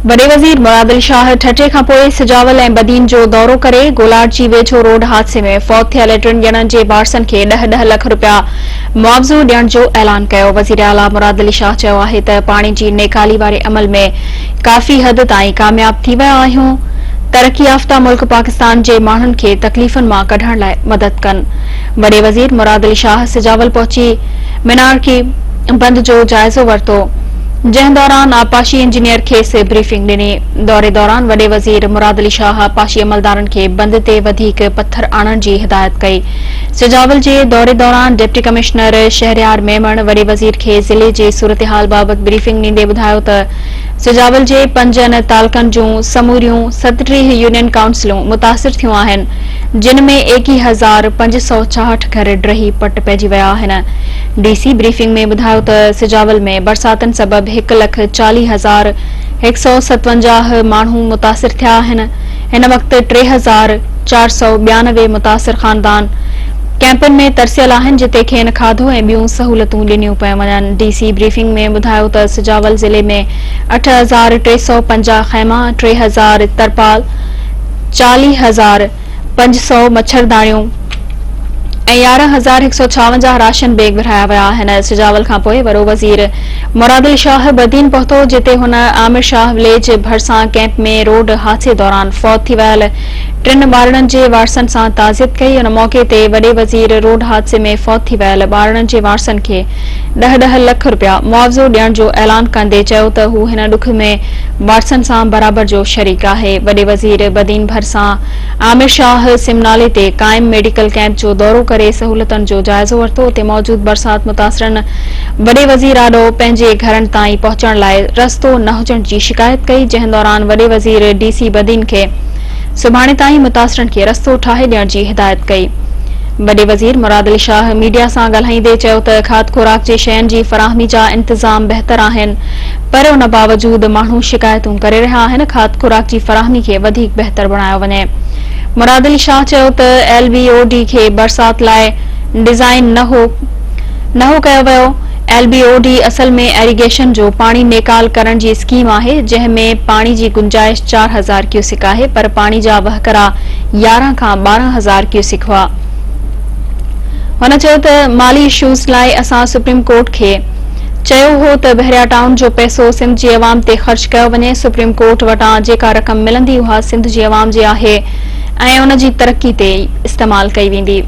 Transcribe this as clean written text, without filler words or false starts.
وڏي وزير مراد علي شاهه ٺٽي کانپوء سجاول ۽ بدين جو دورو ڪري گولاڙچي ويجهو روڊ حادثي ۾ فوت ٿيل ٽن ڄڻن جي وارثن کي ڏهه ڏهه لک رپيا معاوضو ڏيڻ جو اعلان ڪيو. وزيراعليٰ مراد علي شاهه چيو آهي ته پاڻي جي نيڪالي واري عمل ۾ ڪافي حد تائين ڪامياب ٿي ويا آهيون، ترقي يافته ملڪ پاڪستان جي ماڻهن کي تڪليفن مان ڪڍڻ لاء مدد ڪن. وڏي وزير مراد علي شاهه سجاول پهچي منارڪي بند جو جائزو ورتو، جنهن دوران آبپاشي انجنيئر کيس بريفنگ ڏني. دوري دوران وڏي وزير مراد علي شاهه آبپاشي عملدارن کي بند تي وڌيڪ پٿر آڻڻ جي هدايت ڪئي. سجاول جي دوري دوران ڊپٽي ڪمشنر شهريار ميمڻ وڏي وزير کي ضلعي جي صورتحال بابت بريفنگ ڏيندي ٻڌايو ته سجاول جي پنجن تعلقن جون سموريون 37 يونين ڪائونسلون متاثر ٿيون آهن، جن ۾ 21566 گهر ڊهي پٽ پئجي ويا آهن. ڊي سي بريفنگ ۾ ٻڌايو ته سجاول ۾ برساتن سبب 1,40,157 ماڻهو متاثر ٿيا آهن، هن وقت 3492 متاثر خاندان ڪئمپن ۾ ترسيل آهن جتي کين کاڌو ۽ ٻيون سهولتون ڏنيون پيون وڃن. ڊي سي بريفنگ ۾ ٻڌايو ته سجاول ضلعي ۾ 8350 خيما، 3000 ترپال، 40,500 مڇرداڻيون ۽ 11,156 راشن بيگ ورهايا ويا آهن. سجاول کانپوء وڏو وزير مراد علي شاهه بدين پهتو جتي هن عامر شاهه وليج ڀرسان ڪئمپ ۾ روڊ حادثي دوران فوت ٿي ويل ٽن ٻارڙن جي وارثن سان تعزيت ڪئي. ان موقعي تي وڏي وزير روڊ حادثي ۾ فوت ٿي ويل ٻارڙن جي وارثن کي ڏهه ڏهه لک رپيا معاوضو ڏيڻ جو اعلان ڪندي چيو ته هو هن ڏک ۾ وارثن سان برابر جو شريڪ آهي. وڏي وزير بدين ڀرسان عامر شاهه سم نالي تي قائم ميڊيڪل ڪئمپ جو دورو ڪري سهولتن جو جائزو ورتو. اتي موجود برسات متاثرن وڏي وزير آڏو پنهنجي گهرن تائين پهچڻ لاء رستو نه هجڻ جي شڪايت ڪئي، جنهن دوران وڏي وزير ڊي سي بدين کي سڀاڻي تائين متاثرن کي رستو ٺاهي ڏيڻ جي هدايت ڪئي. وڏي وزير مراد علي شاهه ميڊيا سان ڳالهائيندي چيو ته کاڌ خوراڪ جي شين جي فراهمي جا انتظام بهتر آهن پر ان باوجود ماڻهو شڪايتون ڪري رهيا آهن، کاڌ خوراڪ جي فراهمي کي وڌيڪ بهتر بڻايو وڃي. مراد علي شاهه چيو ته ايل بي او ڊي کي برسات لاء ڊزائين نه هو نه هو ڪيو ويو، ايل بي او ڊي اصل ۾ ايريگيشن جو پاڻي نيڪال ڪرڻ جي اسڪيم آهي، جنهن ۾ پاڻي جي گنجائش 4000 ڪيوسڪ آهي پر پاڻي جا وهڪرا 11 کان 12 هزار ڪيوسڪ هئا. هن چيو ته مالي اشوز لاء اسان سپريم ڪورٽ کي چيو هو ته بحريا ٽائون جو پئسو سنڌ جي عوام تي خرچ ڪيو وڃي، سپريم ڪورٽ وٽان جيڪا رقم ملندي اها سنڌ جي عوام جي آهي ۽ ان جي ترقي تي ئي استعمال ڪئي ويندي.